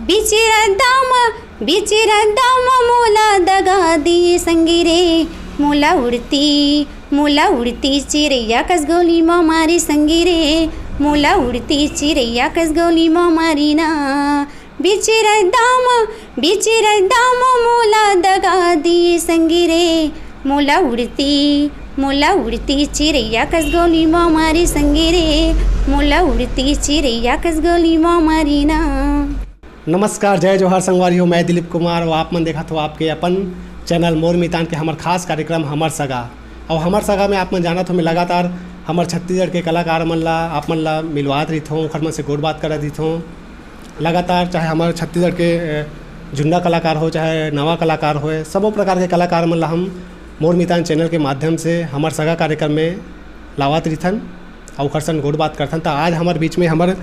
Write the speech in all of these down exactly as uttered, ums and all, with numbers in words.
बीच रद्दा म, बीच रद्दा म मोला दगा दिए संगी रे, मोला उड़ती, मोला उड़ती चिरैया कस गोली म मारी संगी रे, मोला उड़ती चिरैया कस गोली म मारी ना। बीच रद्दा म, बीच रद्दा म मोला दगा दिए संगी रे, मोला उड़ती, मोला उड़ती चिरैया कस गोली म मारी संगी रे, मोला उड़ती चिरैया कस गोली म मारी ना। नमस्कार, जय जोहार संगवारी हो, मैं दिलीप कुमार अउ आप मन देखत हो आपके अपन चैनल मोर मितान के हमर खास कार्यक्रम हमर सगा। अउ हमर सगा में आप मन जानत हो, मैं लगातार हमर छत्तीसगढ़ के कलाकार मन ला, आप मन ला मिलवात रहिथों, ओखर मन से गोठ बात करत रहिथों। लगातार चाहे हमर छत्तीसगढ़ के, अ, जुन्ना कलाकार हो, चाहे नवा कलाकार होए, सबो प्रकार के कलाकार मन ला हम मोर मितान चैनल के माध्यम से हमर सगा कार्यक्रम में लावत रहिथन। अउ ओखर संग गोठ बात करथन। त आज हमर बीच में हमर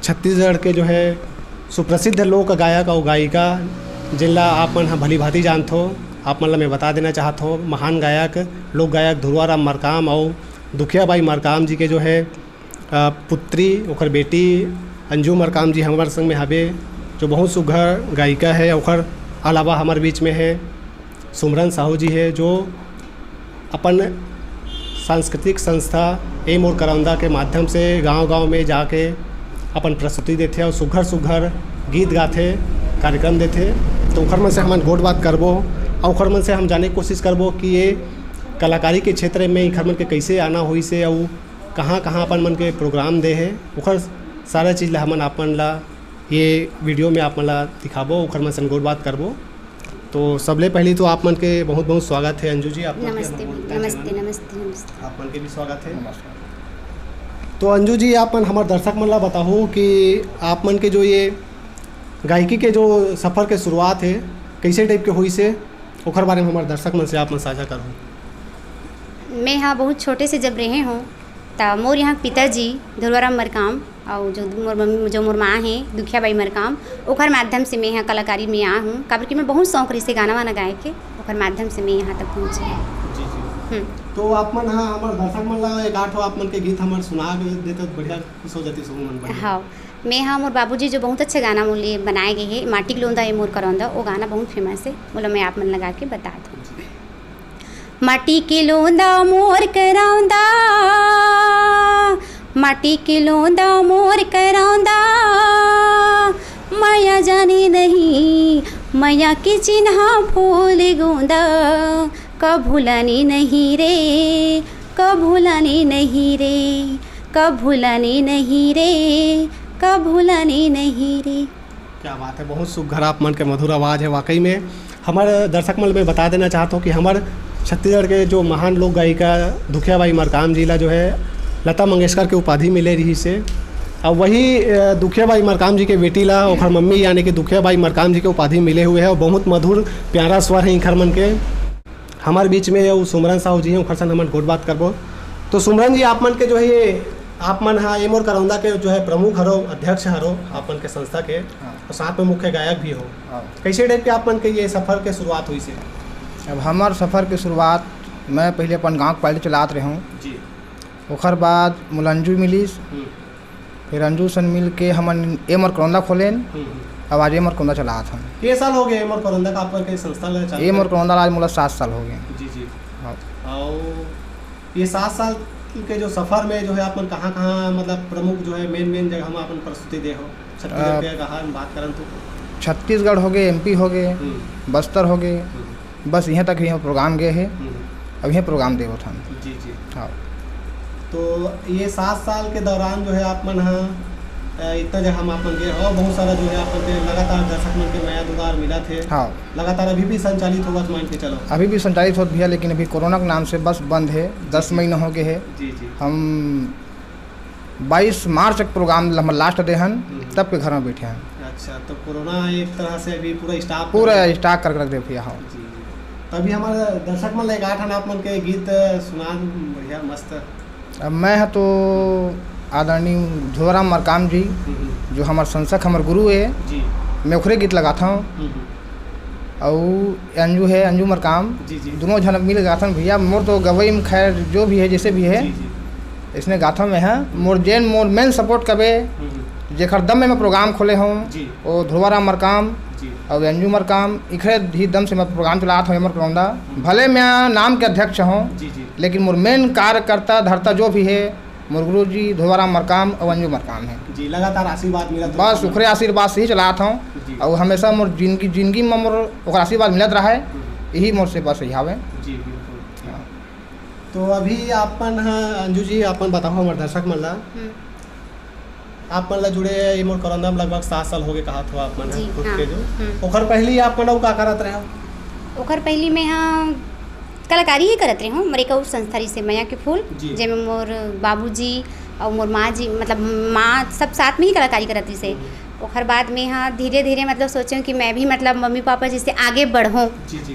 छत्तीसगढ़ के जो है सुप्रसिद्ध लोक गायक अउ गायिका, जिन ला आप मन ह भली भांति जानथो, आप मन ला मैं बता देना चाहत हों, महान गायक, लोक गायक धुरवा राम मरकाम अउ दुखिया बाई मरकाम जी के जो है, अ, पुत्री, ओखर बेटी अंजू मरकाम जी हमर संग में हवे, जो बहुत सुघर गायिका है। ओखर अलावा हमर बीच में है सुमरन साहू जी है, जो अपन सांस्कृतिक संस्था ए मोर करौंदा के माध्यम से गांव-गांव में जाके अपन प्रस्तुति देथे अउ सुघर-सुघर गीत गाथे, कार्यक्रम देथे। तो ओखर मन से हमन गोठ बात करबो अउ ओखर मन से हम जाने के कोशिश करबो कि ये कलाकारी के क्षेत्र में इखर मन के कैसे आना होइस हे अउ कहाँ-कहाँ अपन मन के प्रोग्राम दे हे, ओखर सारा चीज ला हमन आप मन ला ये वीडियो में आप मन ला दिखाबो, ओखर मन से गोठ बात करबो। तो सबले पहली तो आप मन के बहुत-बहुत स्वागत है अंजू जी, आप मन के नमस्ते, हमर नमस्ते, चैनल में। नमस्ते, नमस्ते। आप मन के भी स्वागत है। नमस्कार। तो अंजू जी, आप मन हमर दर्शक मन ला बताहू कि आप मन के जो ये गायकी के जो सफर के शुरुआत है, कैसे टाइप के होइस हे, ओखर बारे में हमर दर्शक मन से आप मन साझा करहू। मैं हा बहुत छोटे से जब रहे हों, त मोर यहाँ पिताजी धुरवाराम मरकाम अउ जो मोर मम्मी, जो मोर माँ हे दुखिया बाई मरकाम, ओखर माध्यम से मैं यहाँ कलाकारी में आ हूँ, काबर कि मैं बहुत शौक रहिसे गाना वाना गाए के, ओखर माध्यम से मैं यहाँ तक पहुँचे। जी, जी। हम्म। तो आप मन हा हमर दर्शक मन ला एक आठ ठो आप मन के गीत हमर सुना के देते तो बढ़िया खुश हो जाती सब मन बढ़िया। हाँ, मैं हा मोर बाबूजी जो बहुत अच्छा गाना मोर लिए बनाए गए हे, माटी के लोंदा ए मोर करौंदा, वो गाना बहुत फेमस है, बोला मैं आप मन लगा के बता दूँ। जी। माटी के लोंदा मोर करौंदा, माटी के लोंदा मोर करौंदा, मया जाने नहीं, मया के चिन्हा फूल गोंदा, कभू लाने नहीं रे, कभू लाने नहीं रे, कभू लाने नहीं रे, कभू लाने नहीं रे। क्या बात है, बहुत सुघर आप मन के मधुर आवाज़ है वाकई में। हमर दर्शक मन में बता देना चाहत हों कि हमर छत्तीसगढ़ के जो महान लोक गायिका दुखिया बाई मरकाम जी ला जो है लता मंगेशकर के उपाधि मिले रहिस हे। अउ वही, अ, दुखिया बाई मरकाम जी के बेटी ला ओखर मम्मी यानी कि दुखिया बाई मरकाम जी के उपाधि मिले हुए है। अउ बहुत मधुर प्यारा स्वर है इखर मन के। हमर बीच में अउ सुमरन साहू जी हैं, ओखर संग हमन गोठ बात करबो। तो सुमरन जी, आप मन के जो है ये, आप मन हा ए मोर करौंदा के जो है प्रमुख हरो, अध्यक्ष हरो आप मन के संस्था के, हाँ। अउ साथ में मुख्य गायक भी हो। हाँ। कैसे टाइप के आप मन के ये सफर के शुरुआत होइस हे? अब हमर सफर के शुरुआत, मैं पहले अपन गाँव के पार्टी चलात रहे हूँ। जी। ओखर बाद मोला अंजू मिलिस, हम्म। फिर अंजू सन मिल के हमन ए मोर करौंदा खोलेन। हम्म, हम्म। अब आज ए मोर करौंदा चलात हन। के साल हो गए ए मोर करौंदा का आप मन के संस्था ला चालू ए मोर करे? करौंदा ला आज मोला सात साल हो गए। जी, जी। हाँ। अउ ये सात साल के जो सफर में जो है आप मन कहाँ-कहाँ, मतलब, प्रमुख जो है, मेन-मेन जगह में अपन प्रस्तुति दे हो? छत्तीसगढ़ अ, के अगर हम बात करन तो। छत्तीसगढ़ हो गए, एमपी हो गए, हम्म। बस्तर हो गए, हम्म। बस इहाँ तक ही हम प्रोग्राम गए हे। हम्म। अब इहाँ प्रोग्राम देवत हन। जी, जी। हाँ। तो ये सात साल के दौरान जो है आप मन ह, अ, इतना जगह हम आप मन गए हो, बहुत सारा जो है आप मन के लगातार दर्शक मन के मया दुलार मिलत हे। हाँ। लगातार अभी भी संचालित होवत मान के चलो। अभी भी संचालित होत भैया, लेकिन अभी कोरोना के नाम से बस बंद हे, दस जी। महीना हो गए हे। जी, जी। हम बाईस मार्च के प्रोग्राम ल-, हमर लास्ट डे हन, हम्म। तब के घर में बैठे हन। अच्छा, तो कोरोना एक तरह से अभी पूरा स्टॉप कर पूरा दिया। स्टॉप करके रख दे भैया, हाँ। जी, जी। तो अभी हमारे दर्शक मन ला एक आठ आना आप मन के गीत सुना, बढ़िया, मस्त। अब मैं ह तो आदरणीय धुआराम मरकाम जी, हम्म, हम्म। जो हमर संसक, हमर गुरु हे, जी। मैं ओखरे गीत लगाथंव। हम्म, हम्म। अउ अंजू हे, अंजू मरकाम, जी, जी। दुनों झन मिल गाथन भैया। मोर तो गवई में खैर जो भी हे, जैसे भी हे, जी, जी। इसने गाथन में हे। मोर जेन, मोर मेन सपोर्ट कबे, हम्म, हम्म। जेखर दम में मैं प्रोग्राम खोले हूँ, जी। वो ध्रुवाराम मरकाम जी। और अंजू मरकाम, इखरे ही दम से मैं प्रोग्राम चलात हूँ, एमर करौंदा। हम्म। भले मैं नाम के अध्यक्ष हूँ, जी, जी। लेकिन मोर मेन कार्यकर्ता धरता जो भी है, मोर गुरु जी ध्रुवाराम मरकाम और अंजू मरकाम है। जी, लगातार आशीर्वाद मिलत बस रहता है। ओकरे आशीर्वाद से ही चलात हूँ। जी। और हमेशा मोर जिंदगी, जिंदगी में मोर ओकर आशीर्वाद मिलत रहा है, हम्म। यही मोर से बस यही हवे। जी, बिल्कुल। हाँ। तो अभी आपन ह, अंजू जी, आपन बताओ हमर दर्शक मन ला, हम्म। आप मन ला जुड़े ये मोर करौंदा में लगभग सात साल हो गए, कहा थो आप मन ह जी, खुद हाँ। के जो। हम्म। ओखर पहली आप मन अउ का करत रहे हो? ओखर पहली मैं हाँ कलाकारी ही करत रहे हूँ। मोर एक अउ संस्था रहिसे मया के फूल, जी। जेमे मोर बाबूजी और मोर माँ जी, मतलब माँ सब साथ में ही कलाकारी करत रहिसे। हम्म। ओखर बाद में हाँ धीरे धीरे मतलब सोचे कि मैं भी मतलब मम्मी पापा जैसे आगे बढ़ूँ। जी, जी।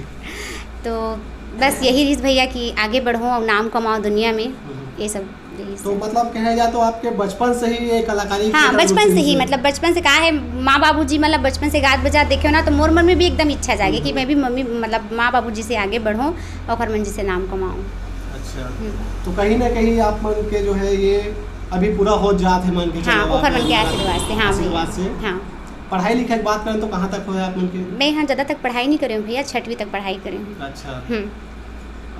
तो बस यही रहिस भैया कि आगे बढ़ो और नाम कमाओ दुनिया में, हम्म। ये सब रहिस। तो मतलब कहे जाए तो आपके बचपन से ही ये कलाकारी की हाँ, तरफ बचपन रुचि से ही, है? मतलब बचपन से का है, माँ बाबूजी मतलब बचपन से गात बजात देखे हो ना, तो मोर मन में भी एकदम इच्छा जागे कि हम्म। मैं भी मम्मी मतलब माँ बाबूजी से आगे बढ़ो और ओखर मन जैसे नाम कमाऊँ। अच्छा। हम्म। तो कहीं ना कहीं आप मन के जो है ये अभी पूरा हो जात है, मान के हाँ, चलो ओखर आप मन के आशीर्वाद से, हाँ भैया। आशीर्वाद से। हाँ। पढ़ाई लिखाई की बात करें तो कहाँ तक हुआ है आप मन के? मैं यहाँ ज़्यादा तक पढ़ाई नहीं करे हूँ भैया, छठवीं तक पढ़ाई करे हूँ। अच्छा। हम्म।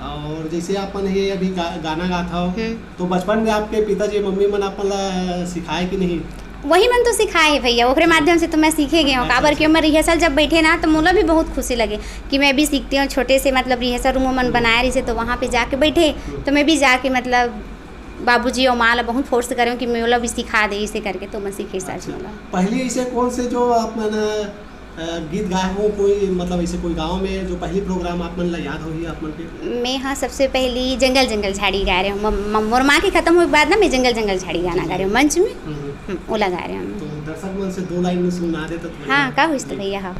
और जैसे आप मन ये अभी गा-, गाना गात हो, हम्म। तो बचपन में आपके पिताजी मम्मी मन आप मन ला सिखाए कि नहीं? वही मन तो सिखाए है भैया, ओकरे माध्यम से तो मैं सीखे गए हूँ। अच्छा, काबर अच्छा। कि मैं रिहर्सल जब बैठे ना तो मोला भी बहुत खुशी लगे कि मैं भी सीखती हूँ। छोटे से मतलब रिहर्सल रूम मन हम्म। बनाए रहिसे तो वहाँ पे जाके बैठे हम्म। तो मैं भी जाके मतलब बाबूजी और माँ ला बहुत फोर्स करे हूँ कि मोला भी सिखा दे इसे करके, तो मैं सीखे साथ अच्छा। मोला। पहले ऐसे कौन से जो आप मन अ, गीत गाए हो कोई, मतलब ऐसे कोई गाँव में जो पहली प्रोग्राम आप मन ला याद होही आप मन के? मैं हाँ सबसे पहली जंगल जंगल झाड़ी गा रहे हूँ। म-, म-, मोर माँ के खत्म होए के बाद ना मैं जंगल जंगल झाड़ी गाना जी, गा रहे हूँ जी। मंच में। हम्म, हम्म। हम्म, ओला गा रहे हूँ। तो दर्शक मन से दो लाइन में सुना दे तो थोड़ा हाँ, का होइस तो जी। भैया, हाँ।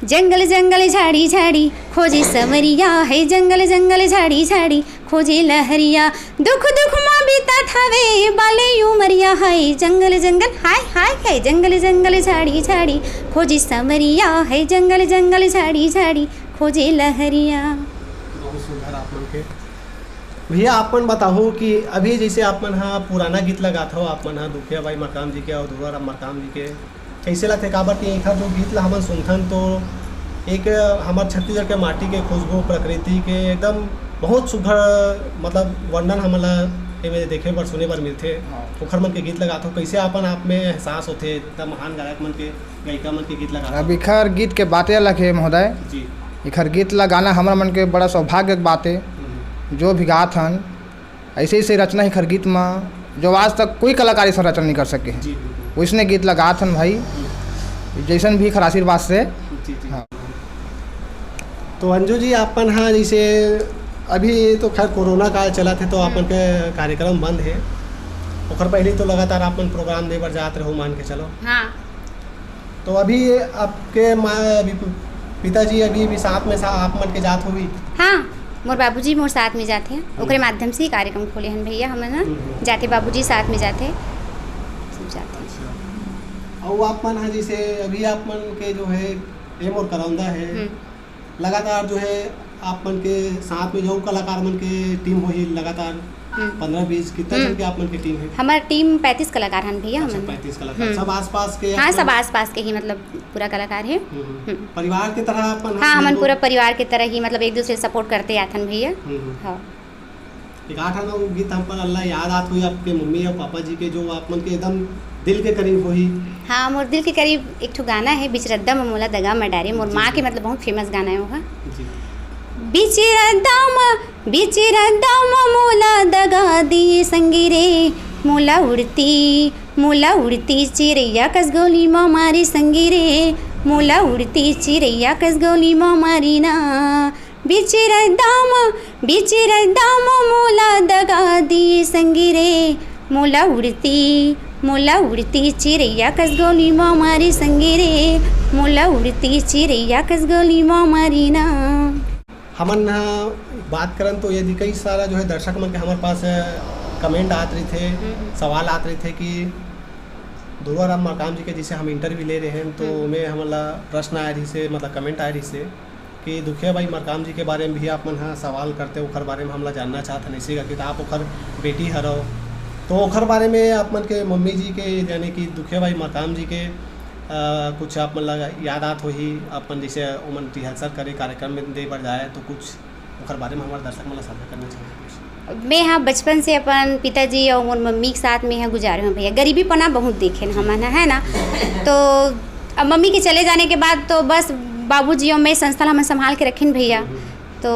जंगल जंगल झाड़ी झाड़ी खोजे समरिया है, जंगल जंगल झाड़ी झाड़ी खोजे लहरिया, दुख दुख मा बीतत हवे बाले उमरिया है, जंगल जंगल हाय हाय है, जंगल जंगल झाड़ी झाड़ी खोजे समरिया है, जंगल जंगल झाड़ी झाड़ी खोजे लहरिया। बहुत सुंदर आप मन के। भैया, आप मन बताओ कि अभी जैसे आप मन हा पुराना गीत ला गात हो, आप मन हा दुखिया बाई मरकाम जी के और धुरवाराम मरकाम जी के, कैसे लगथे? काबर कि एखर जो गीत ला हमन सुनथन तो एक हमर छत्तीसगढ़ के माटी के खुशबू, प्रकृति के एकदम बहुत सुघर मतलब वर्णन हमन ला एमे देखे बर, सुने बर मिलथे। हाँ। ओखर मन के गीत ला गात हो, कैसे अपन आप में एहसास होथे, इतना महान गायक मन के, गायिका मन के गीत ला गात हो? अब एखर गीत के बाते अलग हे महोदय। जी। एखर गीत ला गाना हमर मन के बड़ा सौभाग्य के बात हे। हम्म। जो भी गात हन, ऐसे ऐसे रचना हे एखर गीत म, जो आज तक कोई कलाकार ऐसा रचना नहीं कर सके हे। जी, बिल्कुल। वैसने गीत ला गात हन भाई, हम्म। जैसन भी एखर आशीर्वाद से। जी, जी। हाँ। तो अंजू जी, अपन हा जैसे अभी तो खैर कोरोना काल चलत हे, तो हम्म। अपन के कार्यक्रम बंद हे। ओकर पहले तो लगातार अपन प्रोग्राम दे बर जात रहो, मान के चलो। हाँ। तो अभी आपके माँ, अभी पि-, पिताजी अभी, अभी साथ में सा-, आप मन के जात होही? हाँ, मोर बाबूजी मोर साथ में जाथे, हम्म। ओकरे माध्यम से ही कार्यक्रम खोले हन भैया हमन ह। हम्म, हम्म। जाथे बाबूजी साथ में जाथे, सब जाथे। अच्छा। अउ आप मन ह जैसे अभी आप मन के जो है, ये मोर करौंदा है, हम्म। लगातार जो है आप मन के साथ में जो कलाकार मन के टीम होही लगातार हम्म। पन्द्रह बीस, कितना हम्म। जन के आप मन के टीम है? हमर टीम पैंतीस कलाकार हन भैया, अच्छा, हमन। पैंतीस कलाकार। हम्म। सब आसपास के हाँ, आप सब मन? आसपास के ही मतलब पूरा कलाकार है। हम्म, हम्म। हम्म। परिवार की तरह आप मन हाँ, हमन को पूरा परिवार की तरह ही मतलब एक दूसरे सपोर्ट करते आथन भैया। हम्म, हम्म। हाँ। एक आठ आना वो गीत हमन ला याद आत होही आपके मम्मी और पापा जी के, जो आप मन के एकदम दिल के करीब होही? हाँ, मोर दिल के करीब एक ठो गाना है, "बिच रद्दा म मोला दगा म डारे", मोर जी, माँ जी। के मतलब बहुत फेमस गाना है वो, हाँ। जी। बिच रद्दा म, बिच रद्दा म मोला दगा दिए संगी रे, मोला उड़ती, मोला उड़ती चिरैया कस गोली म मारे संगी रे, मोला उड़ती चिरैया कस गोली म मारी ना। बिच रद्दा म, बिच रद्दा म मोला दगा दिए संगी रे, मोला उड़ती, मोला उड़ती चिरैया कस गोली म मारी संगी रे, मोला उड़ती चिरैया कस गोली म मारी ना। हमन ह बात करन तो यदि कई सारा जो है दर्शक मन के हमर पास, अ, कमेंट आत रहिथे, हम्म। सवाल आत रहिथे कि दुर्गा राम मरकाम जी के जैसे हम इंटरव्यू ले रहे हैं, तो हम्म। ओमे हमन ला प्रश्न आए रहिसे, मतलब कमेंट आए रहिसे कि दुखिया बाई मरकाम जी के बारे में भी आप मन ह सवाल करते, ओखर बारे में हमला जानना चाहत हन, ऐसे करके, तो आप ओखर बेटी हरव, तो ओखर बारे में आप मन के मम्मी जी के, यानी कि दुखिया भाई मरकाम जी के, अ, कुछ आप मन ला याद आत होही, आप मन जैसे ओमन rehearsal करे, कार्यक्रम में दे बर जाए, तो कुछ ओखर बारे में हमारे दर्शक मन ला साझा करना चाहिए कुछ? मैं हाँ बचपन से अपन पिताजी और मोर मम्मी के साथ में यहाँ गुजारे हूँ भैया। गरीबी पना बहुत देखे न हमन ह, है ना? तो अब मम्मी के चले जाने के बाद तो बस बाबूजी और मैं संस्था ला हमन संभाल के रखिन भैया। तो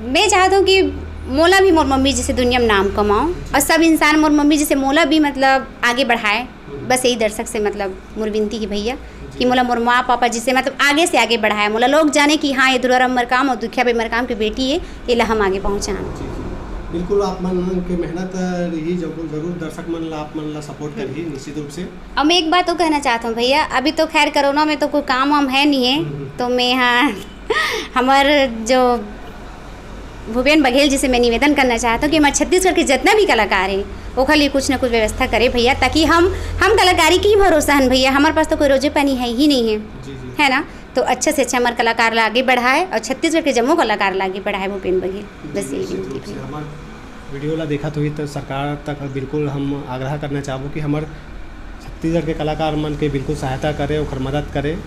मैं चाहत हूँ कि मोला भी मोर मम्मी जैसे दुनिया में नाम कमाओ और सब इंसान मोर मम्मी जैसे मोला भी मतलब आगे बढ़ाए। बस यही दर्शक से मतलब मोर विनती ही भैया कि मोला मोर माँ पापा जैसे मतलब आगे से आगे बढ़ाए, मोला लोग जाने कि हाँ, ये दुलाराम मरकाम और दुखिया भाई मरकाम की बेटी है, ये ला हम आगे पहुँचान। जी, जी। बिल्कुल, आप मन के मेहनत रही, जरूर, जरूर दर्शक मन ला, आप मन ला support करही निश्चित रूप से। अब मैं एक बात और कहना चाहता हूँ भैया, अभी तो खैर कोरोना में तो कोई काम वाम है नहीं है, हम्म, हम्म। तो मैं यहाँ हमार जो भूपेन बघेल जी से मैं निवेदन करना चाहता हूँ कि हमारे छत्तीसगढ़ के जितना भी कलाकार हैं, ओखर लिए कुछ ना कुछ व्यवस्था करे भैया, ताकि हम हम कलाकारी की ही भरोसा हन भैया, हमारे पास तो कोई रोजी पानी है ही नहीं है, जी, जी। है ना? तो अच्छा से अच्छा हमारे कलाकार ला आगे बढ़ाए और छत्तीसगढ़ के जम्मो कलाकार ला आगे बढ़ाए भूपेन बघेल। बस जी, यही निश्चित विनती रूप से भैया। हमार video ला देखत होही तो सरकार तक बिल्कुल हम आग्रह करना चाहबो कि हमर छत्तीसगढ़ के कलाकार मन के बिल्कुल सहायता करे, ओखर मदद करे।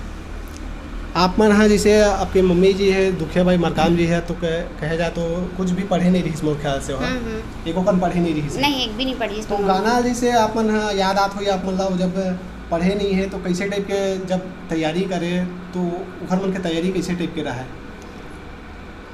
आप मन ह जैसे आपके मम्मी जी है, दुखिया भाई मरकाम जी है, तो कह-, कहे जाए तो कुछ भी पढ़े नहीं रहिस मोर ख्याल से वहाँ। हम्म, हम्म। एको कन पढ़े नहीं रहिस। नहीं, एक भी नहीं पढ़ी इस तो गाना जैसे आप मन ह याद आत होही, आप मन ला वो जब पढ़े नहीं है तो कैसे type के जब तैयारी करे तो ओखर मन के तैयारी कैसे type के रहा है?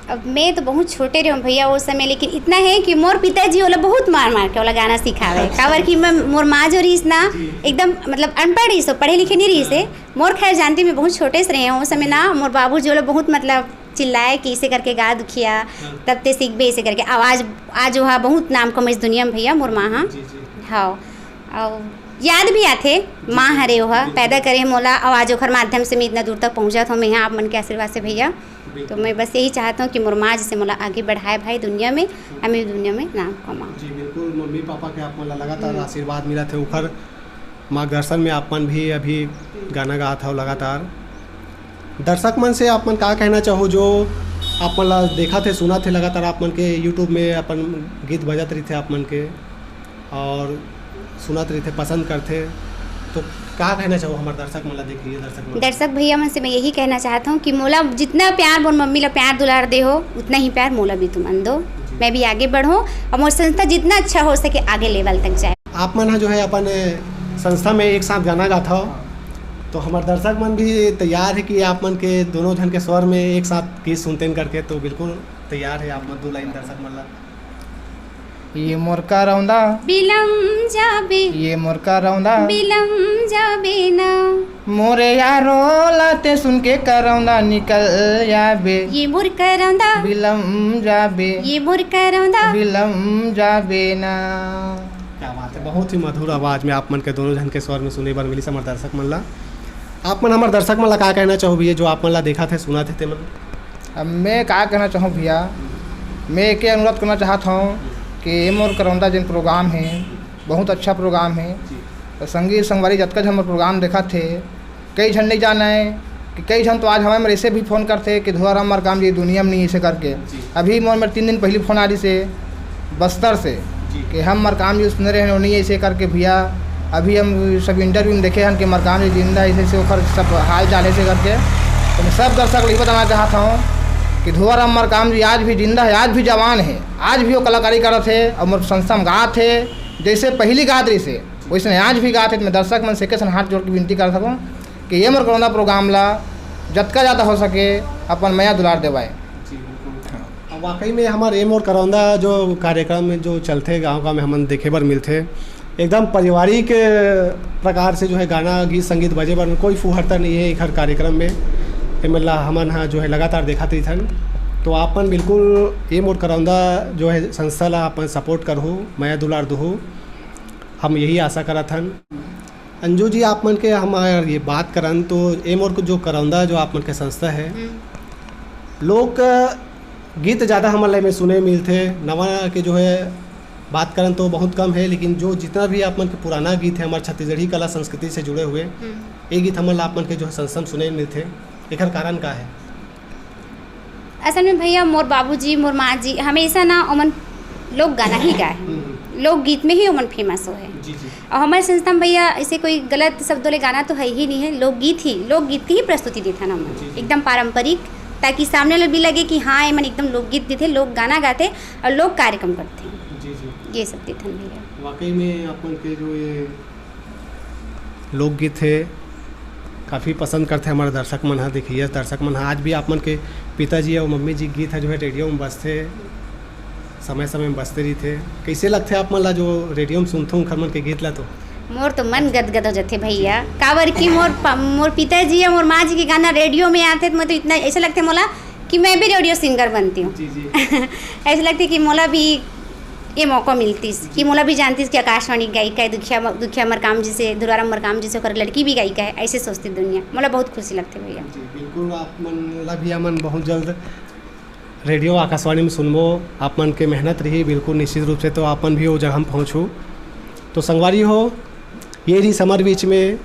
अब मैं तो बहुत छोटे रहे हूँ भैया वो समय, लेकिन इतना है कि मोर पिताजी ओला बहुत मार मार के ओला गाना सिखावे। काबर कि मैं, मोर माँ जो रहीस ना, जी। एकदम मतलब अनपढ़ रहीस, पढ़े लिखे नहीं रहीस है। हाँ। मोर खैर जानती मैं बहुत छोटे से रहे हूँ उस समय ना, मोर बाबू जी ओला बहुत मतलब चिल्लाए कि इसे करके गा दुखिया, हाँ। तब ते सीखबे इसे करके। आवाज आज वहाँ बहुत नाम कमाइस दुनिया में भैया मोर माँ, हाँ। जी, जी। हाँ, और याद भी आथे, जी, माँ जी। हरे ओहा बिल्कुल। पैदा करे मोला, और आज ओखर माध्यम से मैं इतना दूर तक पहुँचत हूँ, मैं यहाँ आप मन के आशीर्वाद से भैया। बिल्कुल। तो मैं बस यही चाहता हूँ कि मोर माँ जैसे मोला आगे बढ़ाए भाई दुनिया में, हम्म। हमें दुनिया में नाम कमाओ। जी, बिल्कुल, मम्मी पापा के आप मन ला लगातार हम्म। आशीर्वाद मिलत हे, ओखर मार्गदर्शन में आप मन भी अभी हम्म। गाना गात हव लगातार। दर्शक मन से आप मन का कहना चाहो, जो आप मन ला देखत हे, सुनत हे लगातार, आप मन के YouTube में अपन गीत बजत रहिथे आप मन के, और सुनत रहिथे, पसंद करथे, तो का कहना चाहो हमारे दर्शक मन ला, देखिए दर्शक मन? दर्शक भैया मन से मैं यही कहना चाहता हूँ कि मोला जितना प्यार मोर मम्मी ला प्यार दुलार दे हो, उतना ही प्यार मोला भी तुमन दो। जी। मैं भी आगे बढ़ूँ और मोर संस्था जितना अच्छा हो सके आगे level तक जाए। आप मन ह जो है अपन संस्था में एक साथ गाना गात हव, तो हमारे दर्शक मन भी तैयार है कि आप मन के दोनों झन के स्वर में एक साथ गीत सुनतेन करके, तो बिल्कुल तैयार है आप मन दो line दर्शक मन ला। ये मोर करौंदा बिलम जाबे, ये मोर करौंदा बिलम जाबे ना। मोरे यारो लाते सुन के करौंदा निकल जाबे। ये मोर करौंदा बिलम जाबे, ये मोर करौंदा बिलम जाबे ना। क्या बात है, बहुत ही मधुर आवाज में आप मन के दोनों झन के स्वर में सुने बर मिलिस हमर दर्शक मन ला। आप मन हमर दर्शक मन ला का कहना चाहो भैया, जो आप मन ला देखत हे, सुनत हे ते मन? अब मैं का कहना चाहूँ भैया, मैं एके अनुरोध करना चाहत हूँ कि ये मोर करौंदा जिन program है, बहुत अच्छा program है। जी। तो संगी संगवारी जतका झन मोर program देखत हे, कई झन नहीं जाने कि कई झन तो आज हमें ऐसे भी phone करथे कि धुआराम मरकाम जी दुनिया में नहीं, ऐसे करके। जी। अभी मोर मेर तीन दिन पहली phone आ रहिसे बस्तर से जी। कि हम मरकाम जी सुने रहे हैं, नहीं ऐसे करके भैया। अभी हम सब interview में देखे हन कि मरकाम जी जिंदा है, ऐसे ऐसे ओखर सब हाल चाल ऐसे करके। तो मैं सब दर्शक ला ये बताना चाहता हूँ कि धुआराम मरकाम जी आज भी जिंदा है, आज भी जवान है, आज भी वो कलाकारी करत है और मोर संस्था में गात है, जैसे पहली गात रहिसे वैसे आज भी गात है। तो मैं दर्शक मन से एक सन हाथ जोड़ के विनती कर सकूँ कि ये मोर करौंदा program ला जतका ज़्यादा हो सके अपन मया दुलार देवाए। जी, बिल्कुल। हाँ। अब वाकई में हमारे ये मोर करौंदा जो कार्यक्रम में जो चलथे गाँव गाँव में हमन देखे बर मिलथे, एकदम पारिवारिक प्रकार से जो है गाना गीत संगीत बजे बर कोई फुहरता नहीं है हर कार्यक्रम में। एमन ला हमन हा जो है लगातार देखत रहिथन। तो आपन बिल्कुल ये मोर करौंदा जो है संस्था ला अपन support करहु, मया दुलार दुहु, हम यही आशा करत हन। अंजू जी, आप मन के हम अगर ये बात करन तो ए मोर को जो करौंदा जो आप मन के संस्था है, हम्म। लोक गीत ज़्यादा हमन ला एमे सुने मिलथे, नवा के जो है बात करन तो बहुत कम है, लेकिन जो जितना भी आप मन के पुराना गीत है हमारे छत्तीसगढ़ी कला संस्कृति से जुड़े हुए, हम्म। ये गीत हमन ला आप मन के जो है संस्था में सुने मिलथे, एकर कारण का है? असल में भैया, मोर बाबूजी, मोर माँ जी हमेशा ना ओमन लोक गाना ही गाए। हम्म। लोकगीत में ही ओमन फेमस होहे। जी जी। और हमारे संस्था में भैया ऐसे कोई गलत शब्दों ले गाना तो है ही नहीं है, लोकगीत ही, लोकगीत की ही प्रस्तुति देथन हमन। जी जी। एकदम पारंपरिक, ताकि सामने वाला भी लगे कि हाँ, एमन एकदम लोकगीत देथे, लोक गाना गाथे और लोक कार्यक्रम करथे। जी जी। ये सब देथन भैया। वाकई में आप मन के जो ये लोकगीत हे, काफ़ी पसंद करथे हमारे दर्शक मन ह। देखिए, दर्शक मन ह, आज भी आप मन के पिताजी और मम्मी जी गीत ह जो है रेडियो में बजथे, समय समय में बजते रहिथे। कैसे लगथे आप मन ला जो रेडियो में सुनथो उनखर मन के गीत ला तो? मोर तो मन गदगद हो जाथे भैया, काबर कि मोर प-, मोर पिताजी और मोर माँ जी के गाना रेडियो में आथे तो मैं तो इतना ऐसे लगथे मोला कि मैं भी रेडियो सिंगर बनती हूँ। जी जी। ऐसे लगथे कि मोला भी ये मौका मिलतिस कि मोला भी जानतिस कि आकाशवाणी गायिका है, दुखिया दुखिया मरकाम जी से, दुलाराम मरकाम जी से ओकर लड़की भी गायिका है, ऐसे सोचती दुनिया। मोला बहुत खुशी लगथे भैया। जी बिल्कुल, आप मन ला भी हमन बहुत जल्द रेडियो आकाशवाणी में सुनबो। आप मन के मेहनत रही बिल्कुल निश्चित रूप से, तो आप मन भी वो जगह में पहुँचू। तो संगवारी हो, ये रही हमर बीच में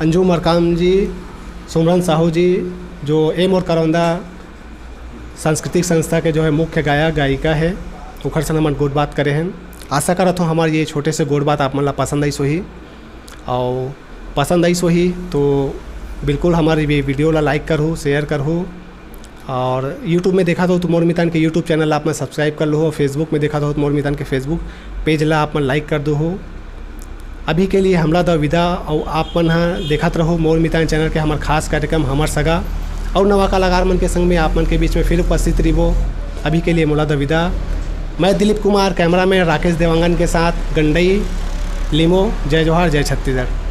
अंजू मरकाम जी, सुमरन साहू जी, जो ए मोर करौंदा सांस्कृतिक संस्था के जो है मुख्य गायक गायिका है, ओखर संग हमन गोठ बात करे हैं। आशा करत हूँ हमार ये छोटे से गोठ बात आप मन ला पसंद आइस होही, और पसंद आइस होही तो बिल्कुल हमारे ये वीडियो ला लाइक करहू, शेयर करहू, और YouTube में देखत हो तो मोर मितान के YouTube चैनल आप मन सब्सक्राइब कर लहू, और Facebook में देखत हो तो मोर मितान के Facebook पेज ला आप मन लाइक कर दहू। अभी के लिए हमला द विदा, और आप मन ह देखत रहू मोर मितान चैनल के हमर खास कार्यक्रम हमर सगा, और नवा कलाकार मन के संग में आप मन के बीच में फिर उपस्थित रहिबो। अभी के लिए मोला द विदा। मैं दिलीप कुमार, कैमरामैन राकेश देवांगन के साथ गंडई लिमो। जय जोहार, जय छत्तीसगढ़।